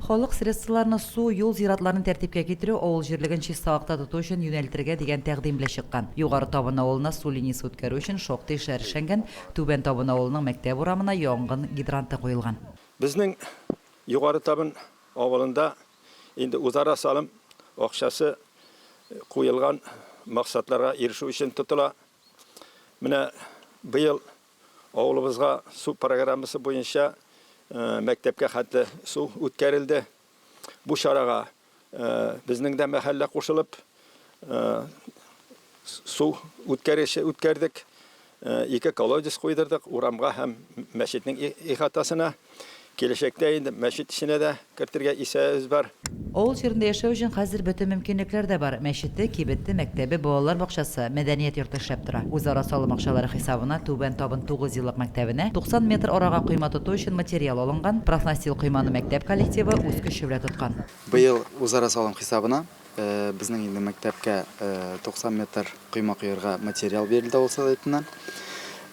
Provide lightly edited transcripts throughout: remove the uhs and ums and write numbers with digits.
Халык средстволарны су, юл, зиратларны тәртипкә китерү, авыл җирлеген чисталыкта тоту өчен юнәлтергә дигән тәкъдим белән чыккан. Югары Табын авылына су линиясе үткәрү өчен шактый эшләр эшләнгән, Түбән Табын авылының мәктәп урамына янгын гидранты куелган. Безнең Югары Табын авылында инде үзара салым акчасы куелган максатларга ирешү өчен тотыла. Менә быел Авылыбызга су программасы буенча мәктәпкә хәтле су үткәрелде. Бу чарага безнең дә мәхәллә кушылып, су үткәргече үткәрдек. Ике колодец куйдырдык урамга һәм мәчетнең ихатасына. Киләчәктә инде мәчет эченә дә кертергә исәбебез бар. Авыл җирендә яшәү өчен хәзер бөтен мөмкинлекләр дә бар, мәчете, кибете, мәктәбе, балалар бакчасы, мәдәният йорты эшләп тора. Үзара салым акчалары хисабына Түбән Табын тугызъеллык мәктәбенә 90 метр арага койма тоту өчен материал алынган, профнастил койманы мәктәп коллективы үз көче белән тоткан. Быел үзара салым хисабына безнең инде мәктәпкә 90 метр койма коярга материал бирелде авыл советыннан.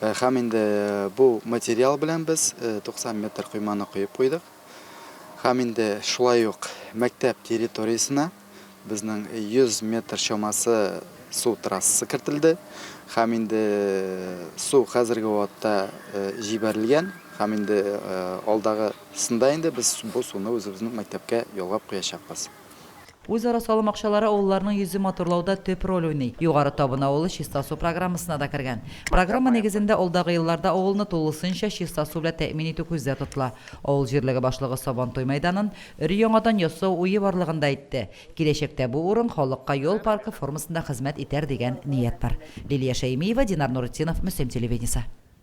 Һәм инде бу материал белән без 90 метр койманы коеп куйдык. Һәм инде шулай ук мәктәп территориясенә безнең 100 метр чамасы су трассасы кертелде. Һәм инде су хәзерге вакытта җибәрелгән. Һәм инде алдагысында инде без бу суны үзебезнең мәктәпкә ялгап куячакбыз. Үзара салым акчалары авылларның йөзен матурлауда төп роль уйный. Югары Табын авылы Чиста су программасына да кергән. Программа нигезендә алдагы елларда авылны тулысынча чиста су белән тәэмин итү күздә тотыла. Авыл җирлеге башлыгы Сабантуй мәйданын өр-яңадан ясау уе барлыгын да әйтте. Киләчәктә бу урын халыкка ял паркы формасында хезмәт итәр дигән ният бар. Лилия Шәймиева, Динар Нуретдинов, Мөслим телевидениесе.